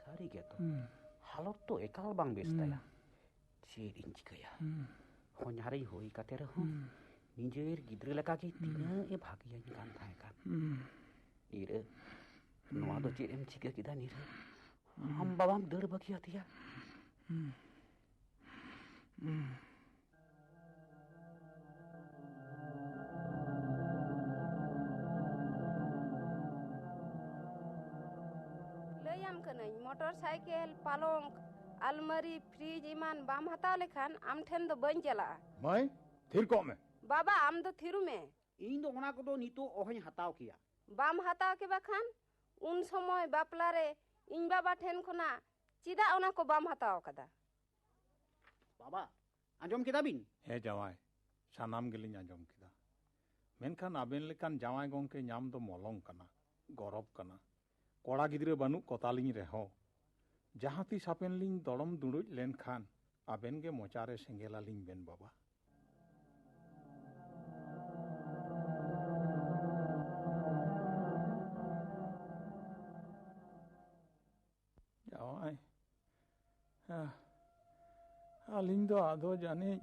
ᱥᱟᱹᱨᱤ ᱜᱮᱛᱚ᱾ ᱦᱟᱞᱚᱛ ᱛᱚ ᱮᱠᱟᱞ ᱵᱟᱝ ᱵᱮᱥ ᱛᱟᱭᱟ᱾ ᱪᱮᱫ ᱤᱧ ᱪᱤᱠᱟᱹᱭᱟ? ᱦᱚᱧᱦᱟᱨᱤᱧ ᱦᱩᱭ ᱠᱟᱛᱮ ᱨᱮᱦᱚᱸ ᱱᱤᱡᱮᱨ ᱜᱤᱫᱽᱨᱟᱹ ᱞᱮᱠᱟᱜᱮ ᱛᱤᱱᱟᱹᱜ ᱮ ᱵᱷᱟᱜᱮᱭᱟᱹᱧ ᱠᱟᱱ ᱛᱟᱦᱮᱸ ᱠᱟᱱ᱾ ᱱᱤᱨᱟᱹ, ᱱᱚᱣᱟ ᱫᱚ ᱪᱮᱫ ᱮᱢ ᱪᱤᱠᱟᱹ ᱠᱮᱫᱟ ᱱᱤᱨᱟᱹ? ᱟᱢ ᱵᱟᱵᱟᱢ ᱫᱟᱹᱲ ᱵᱟᱹᱜᱤᱭᱟᱫᱮᱭᱟ? ᱞᱟᱹᱭᱟᱢ ᱠᱟᱹᱱᱟᱹᱧ, ᱢᱚᱴᱚᱨ ᱥᱟᱭᱠᱮᱞ, ᱯᱟᱞᱚᱝᱠ, ᱟᱞᱢᱟᱨᱤ, ᱯᱷᱨᱤᱡᱽ ᱮᱢᱟᱱ ᱵᱟᱢ ᱦᱟᱛᱟᱣ ᱞᱮᱠᱷᱟᱱ ᱟᱢ ᱴᱷᱮᱱ ᱫᱚ ᱵᱟᱹᱧ ᱪᱟᱞᱟᱜᱼᱟ᱾ ᱢᱟᱹᱭ, ᱛᱷᱤᱨ ᱠᱚᱜ ᱢᱮ᱾ ᱵᱟᱵᱟ, ᱟᱢ ᱫᱚ ᱛᱷᱤᱨᱩ ᱢᱮ᱾ ᱤᱧ ᱫᱚ ᱚᱱᱟ ᱠᱚᱫᱚ ᱱᱤᱛᱚᱜ ᱚᱦᱚᱧ ᱦᱟᱛᱟᱣ ᱠᱮᱭᱟ᱾ ᱵᱟᱢ ᱦᱟᱛᱟᱣ ᱠᱮ ᱵᱟᱠᱷᱟᱱ ᱩᱱ ᱥᱚᱢᱚᱭ ᱵᱟᱯᱞᱟ ᱨᱮ ᱤᱧ ᱵᱟᱵᱟ ᱴᱷᱮᱱ ᱠᱷᱚᱱᱟᱜ ᱪᱮᱫᱟᱜ ᱚᱱᱟ ᱠᱚ ᱵᱟᱢ ᱦᱟᱛᱟᱣ ᱟᱠᱟᱫᱟ? ᱵᱟᱵᱟ, ᱟᱸᱡᱚᱢ ᱠᱮᱫᱟ ᱵᱤᱱ? ᱦᱮᱸ ᱡᱟᱶᱟᱭ, ᱥᱟᱱᱟᱢ ᱜᱮᱞᱤᱧ ᱟᱸᱡᱚᱢ ᱠᱮᱫᱟ᱾ ᱢᱮᱱᱠᱷᱟᱱ ᱟᱵᱮᱱ ᱞᱮᱠᱟᱱ ᱡᱟᱶᱟᱭ ᱜᱚᱝᱠᱮ ᱧᱟᱢ ᱫᱚ ᱢᱚᱞᱚᱝ ᱠᱟᱱᱟ, ᱜᱚᱨᱚᱵ ᱠᱟᱱᱟ᱾ ᱠᱚᱲᱟ ᱜᱤᱫᱽᱨᱟᱹ ᱵᱟᱹᱱᱩᱜ ᱠᱚᱛᱟᱞᱤᱧ ᱨᱮᱦᱚᱸ, ᱡᱟᱦᱟᱸ ᱛᱤᱥ ᱟᱵᱮᱱ ᱞᱤᱧ ᱫᱚᱲᱚᱢ ᱫᱩᱲᱩᱡ ᱞᱮᱱᱠᱷᱟᱱ ᱟᱵᱮᱱ ᱜᱮ ᱢᱚᱪᱟ ᱨᱮ ᱥᱮᱸᱜᱮᱞ ᱟᱹᱞᱤᱧ ᱵᱮᱱ ᱵᱟᱵᱟ᱾ ᱟᱹᱞᱤᱧ ᱫᱚ ᱟᱫᱚ ᱡᱟᱹᱱᱤᱡ,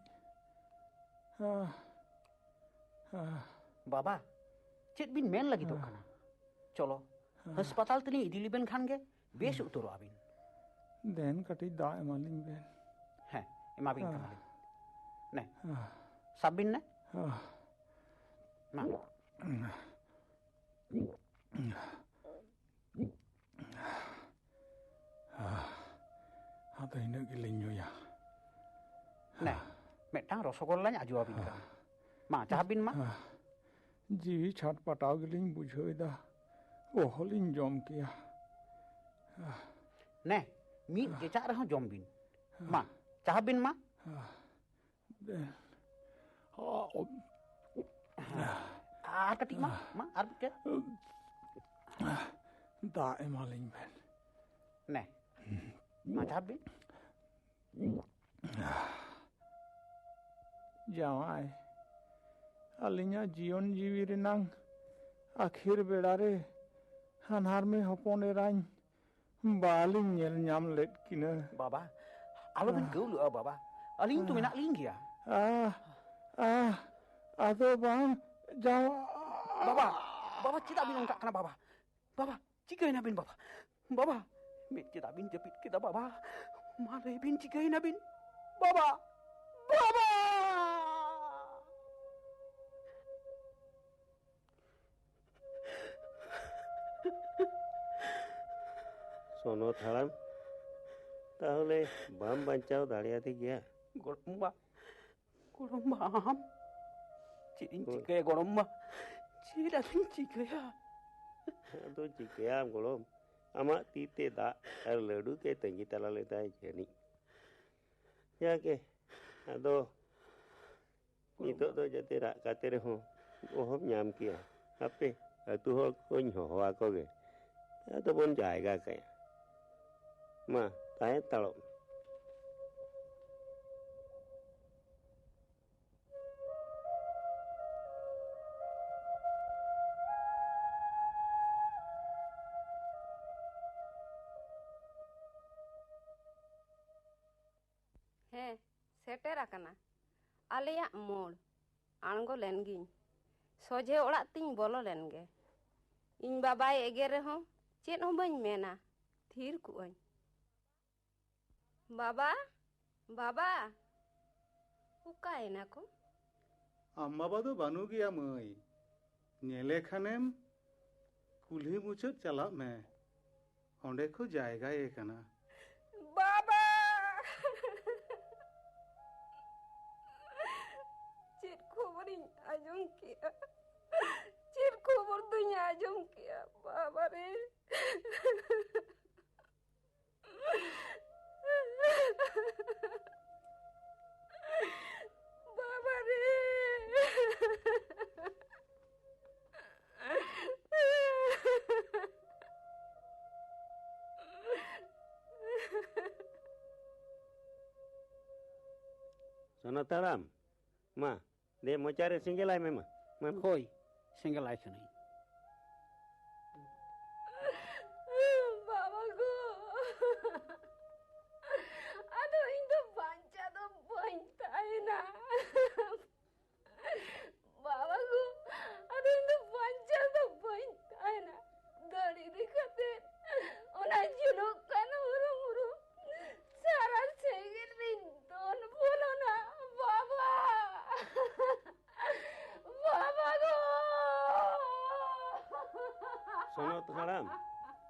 ᱟᱦ, ᱟᱦ, ᱵᱟᱵᱟ, ᱪᱮᱫ ᱵᱤᱱ ᱢᱮᱱ ᱞᱟᱹᱜᱤᱫᱚᱜ ᱠᱟᱱᱟ? ᱪᱚᱞᱚ, ᱦᱟᱥᱯᱟᱛᱟᱞ ᱛᱮᱞᱤᱧ ᱤᱫᱤ ᱞᱮᱵᱮᱱ ᱠᱷᱟᱱ ᱜᱮ ᱵᱮᱥ ᱩᱛᱟᱹᱨᱚᱜ ᱟᱵᱤᱱ᱾ ᱫᱮᱱ, ᱠᱟᱹᱴᱤᱡ ᱫᱟᱜ ᱮᱢᱟᱞᱤᱧ ᱵᱮᱱ᱾ ᱦᱮᱸ, ᱮᱢᱟᱵᱤᱱ ᱠᱟᱱᱟᱞᱤᱧ᱾ ᱱᱮ, ᱥᱟᱵ ᱵᱤᱱ ᱱᱮ᱾ ᱢᱟ᱾ ᱟᱫᱚ ᱤᱱᱟᱹᱜ ᱜᱮᱞᱤᱧ ᱧᱩᱭᱟ᱾ ᱱᱮ, ᱢᱤᱫᱴᱟᱝ ᱨᱚᱥᱚᱜᱚᱞᱞᱟᱧ ᱟᱡᱚ ᱟᱹᱵᱤᱱ ᱠᱟᱱᱟ᱾ ᱢᱟ, ᱪᱟᱦᱟᱵ ᱵᱤᱱ ᱢᱟ᱾ ᱡᱤᱣᱤ ᱪᱷᱟᱴᱯᱟᱴᱟᱣ ᱜᱮᱞᱤᱧ ᱵᱩᱡᱷᱟᱹᱣ ᱮᱫᱟ᱾ ᱚᱦᱚᱞᱤᱧ ᱡᱚᱢ ᱠᱮᱭᱟ᱾ ᱱᱮ, ᱢᱤᱫ ᱠᱮᱪᱟᱜ ᱨᱮᱦᱚᱸ ᱡᱚᱢ ᱵᱤᱱ᱾ ᱢᱟ, ᱪᱟᱦᱟᱵ ᱵᱤᱱ ᱢᱟ᱾ ᱫᱮᱱ᱾ ᱟᱨ ᱠᱟᱹᱴᱤᱡ ᱢᱟ, ᱢᱟ, ᱟᱨ ᱢᱤᱫᱴᱮᱱ᱾ ᱫᱟᱜ ᱮᱢᱟᱞᱤᱧ ᱵᱮᱱ᱾ ᱱᱮ, ᱢᱟ ᱪᱟᱦᱟᱵ ᱵᱤᱱ᱾ ᱡᱟᱶᱟᱭ, ᱟᱹᱞᱤᱧᱟᱜ ᱡᱤᱭᱚᱱ ᱡᱤᱣᱤ ᱨᱮᱱᱟᱝ ᱟᱹᱠᱷᱤᱨ ᱵᱮᱲᱟ ᱨᱮ ᱦᱟᱱᱦᱟᱨ ᱢᱮ ᱦᱚᱯᱚᱱ ᱮᱨᱟᱧ ᱵᱟᱞᱤᱧ ᱧᱮᱞ ᱧᱟᱢ ᱞᱮᱫ ᱠᱤᱱᱟ᱾ ᱵᱟᱵᱟ, ᱟᱞᱚᱵᱤᱱ ᱜᱟᱹᱣᱞᱩᱜᱼᱟ ᱵᱟᱵᱟ, ᱟᱹᱞᱤᱧ ᱛᱚ ᱢᱮᱱᱟᱜ ᱞᱤᱧ ᱜᱮᱭᱟ᱾ ᱟᱦ, ᱟᱦ, ᱟᱫᱚ ᱵᱟᱝ, ᱡᱟᱶᱟᱭ᱾ ᱵᱟᱵᱟ, ᱵᱟᱵᱟ, ᱪᱮᱫᱟᱜ ᱵᱤᱱ ᱚᱱᱠᱟᱜ ᱠᱟᱱᱟ ᱵᱟᱵᱟ? ᱵᱟᱵᱟ, ᱪᱤᱠᱟᱹᱭᱮᱱᱟ ᱵᱤᱱ ᱵᱟᱵᱟ? ᱵᱟᱵᱟ, ᱢᱮᱫ ᱪᱮᱫᱟᱜ ᱵᱤᱱ ᱡᱟᱹᱯᱤᱫ ᱠᱮᱫᱟ ᱵᱟᱵᱟ? ᱢᱟ ᱞᱟᱹᱭ ᱵᱤᱱ, ᱪᱤᱠᱟᱹᱭᱮᱱᱟ ᱵᱤᱱ ᱵᱟᱵᱟ? ᱵᱟᱵᱟ! ᱥᱚᱱᱚᱛ ᱦᱟᱲᱟᱢ, ᱛᱟᱦᱚᱞᱮ ᱵᱟᱢ ᱵᱟᱧᱪᱟᱣ ᱫᱟᱲᱮᱭᱟᱫᱮ ᱜᱮᱭᱟ? ᱜᱚᱲᱚᱢᱵᱟ, ᱜᱚᱲᱚᱢᱵᱟ, ᱟᱢ ᱪᱮᱫ ᱤᱧ ᱪᱤᱠᱟᱹᱭᱟ ᱜᱚᱲᱚᱢᱵᱟ? ᱪᱮᱫ ᱟᱫᱚᱧ ᱪᱤᱠᱟᱹᱭᱟ? ᱟᱫᱚ ᱪᱤᱠᱟᱹᱭᱟᱢ ᱜᱚᱲᱚᱢ? ᱟᱢᱟᱜ ᱛᱤ ᱛᱮ ᱫᱟᱜ ᱟᱨ ᱞᱟᱹᱰᱩ ᱛᱮ ᱛᱟᱺᱜᱤ ᱛᱟᱞᱟ ᱞᱮᱫᱟᱭ ᱡᱟᱹᱱᱤᱡ᱾ ᱡᱟᱜᱮ, ᱟᱫᱚ ᱱᱤᱛᱚᱜ ᱫᱚ ᱡᱟᱛᱮ ᱨᱟᱜ ᱠᱟᱛᱮ ᱨᱮᱦᱚᱸ ᱚᱦᱚᱢ ᱧᱟᱢ ᱠᱮᱭᱟ᱾ ᱦᱟᱯᱮ, ᱟᱹᱛᱩ ᱦᱚᱲ ᱠᱚᱧ ᱦᱚᱦᱚ ᱟᱠᱚ ᱜᱮ, ᱟᱫᱚ ᱵᱚᱱ ᱡᱟᱭᱜᱟ ᱠᱟᱭᱟ᱾ ᱢᱟ, ᱛᱟᱦᱮᱸ ᱦᱟᱛᱟᱲᱚᱜ ᱢᱮ᱾ ᱦᱮᱸ, ᱥᱮᱴᱮᱨ ᱟᱠᱟᱱᱟ ᱟᱞᱮᱭᱟᱜ ᱢᱳᱲ᱾ ᱟᱬᱜᱚ ᱞᱮᱱ ᱜᱤᱧ, ᱥᱚᱡᱷᱮ ᱚᱲᱟᱜ ᱛᱤᱧ ᱵᱚᱞᱚ ᱞᱮᱱ ᱜᱮ᱾ ᱤᱧ ᱵᱟᱵᱟᱭ ᱮᱜᱮᱨ ᱨᱮᱦᱚᱸ ᱪᱮᱫ ᱦᱚᱸ ᱵᱟᱹᱧ ᱢᱮᱱᱟ, ᱛᱷᱤᱨ ᱠᱚᱜ ᱟᱹᱧ᱾ ᱵᱟᱵᱟ, ᱵᱟᱵᱟ, ᱚᱠᱟᱭᱮᱱᱟ ᱠᱚ? ᱟᱢ ᱵᱟᱵᱟ ᱫᱚ ᱵᱟᱹᱱᱩᱜ ᱜᱮᱭᱟ ᱢᱟᱹᱭ᱾ ᱧᱮᱞᱮ ᱠᱷᱟᱱᱮᱢ ᱠᱩᱞᱦᱤ ᱢᱩᱪᱟᱹᱫ ᱪᱟᱞᱟᱜ ᱢᱮ, ᱚᱸᱰᱮ ᱠᱚ ᱡᱟᱭᱜᱟᱭᱮ ᱠᱟᱱᱟ᱾ ᱵᱟᱵᱟ! ᱪᱮᱫ ᱠᱷᱚᱵᱚᱨᱤᱧ ᱟᱸᱡᱚᱢ ᱠᱮᱜᱼᱟ? ᱪᱮᱫ ᱠᱷᱚᱵᱚᱨ ᱫᱚᱧ ᱟᱸᱡᱚᱢ ᱠᱮᱜᱼᱟ? ᱵᱟᱵᱟ ᱨᱮ! ᱵᱟᱵᱟ ᱨᱮ! ᱥᱚᱱᱟᱛᱟᱲᱟᱢ, ᱢᱟ, ᱫᱮ, ᱢᱚᱪᱟ ᱨᱮ ᱥᱮᱸᱜᱮᱞᱟᱭ ᱢᱮ ᱢᱟ᱾ ᱢᱟ᱾ ᱦᱳᱭ, ᱥᱮᱸᱜᱮᱞᱟᱭ ᱠᱟᱹᱱᱟᱹᱧ᱾ ᱵᱟᱵᱟ ᱜᱳ, ᱟᱫᱚ ᱤᱧ ᱫᱚ ᱵᱟᱧᱪᱟᱣ ᱫᱚ ᱵᱟᱹᱧ ᱛᱟᱦᱮᱱᱟ᱾ ᱵᱟᱵᱟ ᱜᱳ, ᱟᱫᱚ ᱤᱧ ᱫᱚ ᱵᱟᱧᱪᱟᱣ ᱫᱚ ᱵᱟᱹᱧ ᱛᱟᱦᱮᱱᱟ᱾ ᱫᱟᱹᱲ ᱤᱫᱤ ᱠᱟᱛᱮ ᱚᱱᱟ ᱡᱩᱞᱩᱜ ᱠᱟᱱ ᱦᱩᱨᱩᱢ ᱦᱩᱨᱩᱢ ᱥᱟᱨᱟ ᱥᱮᱸᱜᱮᱞ ᱨᱤᱧ ᱫᱚᱱ ᱵᱚᱞᱚᱱᱟ᱾ ᱵᱟᱵᱟ! ᱵᱟᱵᱟ ᱜᱳ! ᱥᱚᱱᱚᱛ ᱦᱟᱲᱟᱢ,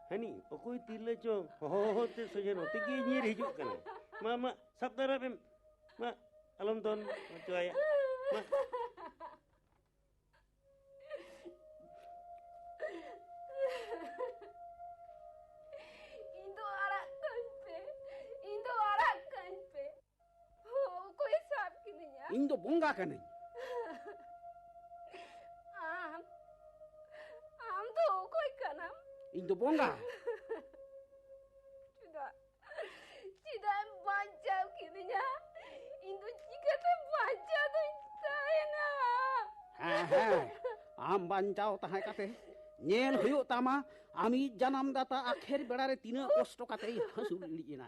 ᱦᱟᱹᱱᱤ ᱚᱠᱚᱭ ᱛᱤᱨᱞᱟᱹ ᱪᱚ ᱦᱚᱦᱚ ᱦᱚᱦᱚ ᱛᱮ ᱥᱚᱡᱷᱮ ᱱᱚᱛᱮ ᱜᱮ ᱧᱤᱨ ᱦᱤᱡᱩᱜ ᱠᱟᱱᱟ᱾ ᱢᱟ, ᱢᱟ, ᱥᱟᱵ ᱫᱟᱨᱟᱢ ᱮᱢ᱾ ᱢᱟ, ᱟᱞᱚᱢ ᱫᱚᱱ ᱦᱚᱪᱚᱣᱟᱭᱟ᱾ ᱢᱟ᱾ ᱤᱧ ᱫᱚ ᱟᱲᱟᱜ ᱠᱟᱹᱧ ᱯᱮ, ᱤᱧ ᱫᱚ ᱟᱲᱟᱜ ᱠᱟᱹᱧ ᱯᱮ᱾ ᱚᱠᱚᱭ ᱥᱟᱵ ᱠᱤᱫᱤᱧᱟ? ᱤᱧ ᱫᱚ ᱵᱚᱸᱜᱟ ᱠᱟᱹᱱᱟᱹᱧ᱾ ᱟᱢ, ᱟᱢ ᱫᱚ ᱚᱠᱚᱭ ᱠᱟᱱᱟᱢ? ᱤᱧ ᱫᱚ ᱵᱚᱸᱜᱟ᱾ ᱪᱮᱫᱟᱜ? ᱪᱮᱫᱟᱜ ᱮᱢ ᱵᱟᱧᱪᱟᱣ ᱠᱤᱫᱤᱧᱟ? ᱤᱧ ᱫᱚ ᱪᱤᱠᱟᱹᱛᱮ ᱵᱟᱧᱪᱟᱣ ᱫᱚᱧ ᱛᱟᱦᱮᱱᱟ? ᱦᱮᱸ, ᱦᱮᱸ, ᱟᱢ ᱵᱟᱧᱪᱟᱣ ᱛᱟᱦᱮᱸ ᱠᱟᱛᱮ ᱧᱮᱞ ᱦᱩᱭᱩᱜ ᱛᱟᱢᱟ, ᱟᱢᱤᱡ ᱡᱟᱱᱟᱢ ᱫᱟᱛᱟ ᱟᱠᱷᱮᱨ ᱵᱮᱲᱟ ᱨᱮ ᱛᱤᱱᱟᱹᱜ ᱠᱚᱥᱴᱚ ᱠᱟᱛᱮᱭ ᱦᱟᱹᱥᱩᱨ ᱤᱲᱤᱡ ᱮᱱᱟ᱾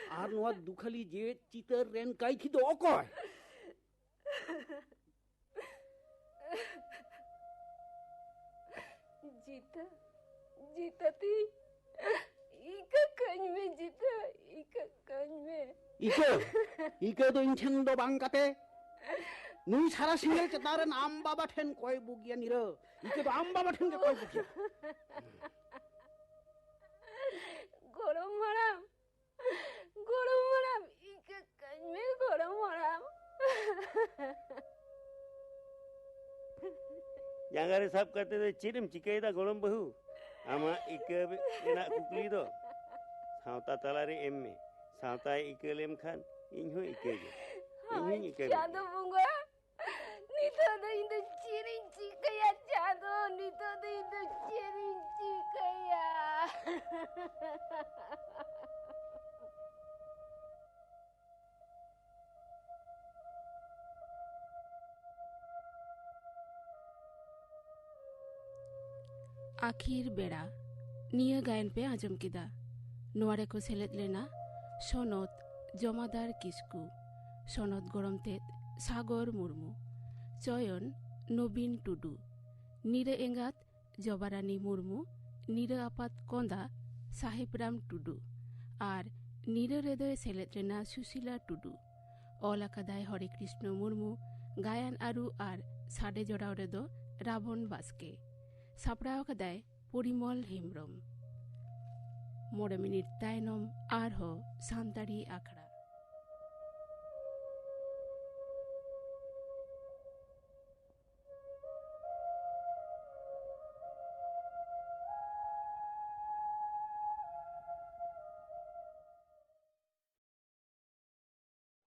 ᱟᱨ ᱱᱚᱣᱟ ᱫᱩᱠᱷᱟᱹᱞᱤ ᱡᱮᱣᱮᱫ ᱪᱤᱛᱟᱹᱨ ᱨᱮᱱ ᱠᱟᱹᱭᱛᱷᱤ ᱫᱚ ᱚᱠᱚᱭ? ᱡᱤᱛᱟᱹ, ᱡᱤᱛᱟᱹ ᱛᱤᱧ, ᱤᱠᱟᱹ ᱠᱟᱹᱧ ᱢᱮ ᱡᱤᱛᱟᱹ, ᱤᱠᱟᱹ ᱠᱟᱹᱧ ᱢᱮ᱾ ᱤᱠᱟᱹ, ᱤᱠᱟᱹ ᱫᱚ ᱤᱧ ᱴᱷᱮᱱ ᱫᱚ ᱵᱟᱝ ᱠᱟᱛᱮ, ᱱᱩᱭ ᱥᱟᱨᱟ ᱥᱤᱸᱜᱮᱞ ᱪᱮᱛᱟᱱ ᱨᱮᱱ ᱟᱢ ᱵᱟᱵᱟ ᱴᱷᱮᱱ ᱠᱚᱭ ᱵᱩᱜᱤᱭᱟ ᱱᱤᱨᱟᱹ᱾ ᱤᱠᱟᱹ ᱫᱚ ᱟᱢ ᱵᱟᱵᱟ ᱴᱷᱮᱱ ᱜᱮ ᱠᱚᱭ ᱵᱩᱜᱤᱭᱟ᱾ ᱜᱚᱲᱚᱢ ᱦᱟᱲᱟᱢ, ᱜᱚᱲᱚᱢ ᱦᱟᱲᱟᱢ, ᱤᱠᱟᱹ ᱠᱟᱹᱧ ᱢᱮ ᱜᱚᱲᱚᱢ ᱦᱟᱲᱟᱢ᱾ ᱡᱟᱸᱜᱟ ᱨᱮ ᱥᱟᱵ ᱠᱟᱛᱮ ᱫᱚ ᱪᱮᱫ ᱮᱢ ᱪᱤᱠᱟᱹᱭᱮᱫᱟ ᱜᱚᱲᱚᱢ ᱵᱟᱹᱦᱩ? ᱟᱢᱟᱜ ᱤᱠᱟᱹ ᱨᱮᱱᱟᱜ ᱠᱩᱠᱞᱤ ᱫᱚ ᱥᱟᱶᱛᱟ ᱛᱟᱞᱟᱨᱮ ᱮᱢ ᱢᱮ᱾ ᱥᱟᱶᱛᱟᱭ ᱤᱠᱟᱹ ᱞᱮᱢ ᱠᱷᱟᱱ ᱤᱧ ᱦᱚᱸ ᱤᱠᱟᱹ ᱜᱮ᱾ ᱤᱧ ᱦᱚᱸᱧ ᱤᱠᱟᱹ ᱜᱮ᱾ ᱪᱟᱸᱫᱚ ᱵᱚᱸᱜᱟ, ᱱᱤᱛᱚᱜ ᱫᱚ ᱤᱧ ᱫᱚ ᱪᱮᱫ ᱤᱧ ᱪᱤᱠᱟᱹᱭᱟ ᱪᱟᱸᱫᱚ? ᱱᱤᱛᱚᱜ ᱫᱚ ᱤᱧ ᱫᱚ ᱪᱮᱫ ᱤᱧ ᱪᱤᱠᱟᱹᱭᱟ? ᱟᱹᱠᱷᱤᱨ ᱵᱮᱲᱟ᱾ ᱱᱤᱭᱟᱹ ᱜᱟᱭᱟᱱ ᱯᱮ ᱟᱸᱡᱚᱢ ᱠᱮᱫᱟ᱾ ᱱᱚᱣᱟ ᱨᱮᱠᱚ ᱥᱮᱞᱮᱫ ᱞᱮᱱᱟ ᱥᱚᱱᱚᱛ ᱡᱚᱢᱟᱫᱟᱨ ᱠᱤᱥᱠᱩ, ᱥᱚᱱᱚᱛ ᱜᱚᱲᱚᱢ ᱛᱮᱫ ᱥᱟᱜᱚᱨ ᱢᱩᱨᱢᱩ, ᱪᱚᱭᱚᱱ ᱱᱚᱵᱤᱱ ᱴᱩᱰᱩ, ᱱᱤᱨᱟᱹ ᱮᱸᱜᱟᱛ ᱡᱚᱵᱟᱨᱟᱱᱤ ᱢᱩᱨᱢᱩ, ᱱᱤᱨᱟᱹ ᱟᱯᱟᱛ ᱠᱚᱸᱫᱟ ᱥᱟᱦᱮᱵᱨᱟᱢ ᱴᱩᱰᱩ ᱟᱨ ᱱᱤᱨᱟᱹ ᱨᱮᱫᱚᱭ ᱥᱮᱞᱮᱫ ᱞᱮᱱᱟ ᱥᱩᱥᱤᱞᱟ ᱴᱩᱰᱩ᱾ ᱚᱞ ᱟᱠᱟᱫᱟᱭ ᱦᱚᱨᱮ ᱠᱨᱤᱥᱱᱚ ᱢᱩᱨᱢᱩ, ᱜᱟᱭᱟᱱ ᱟᱹᱨᱩ ᱟᱨ ᱥᱟᱰᱮ ᱡᱚᱲᱟᱣ ᱨᱮᱫᱚ ᱨᱟᱵᱚᱱ ᱵᱟᱥᱠᱮ, ᱥᱟᱯᱲᱟᱣ ᱟᱠᱟᱫᱟᱭ ᱯᱚᱨᱤᱢᱚᱞ ᱦᱮᱢᱵᱽᱨᱚᱢ᱾ ᱢᱚᱬᱮ ᱢᱤᱱᱤᱴ ᱛᱟᱭᱱᱚᱢ ᱟᱨᱦᱚᱸ ᱥᱟᱱᱛᱟᱲᱤ ᱟᱠᱷᱲᱟ᱾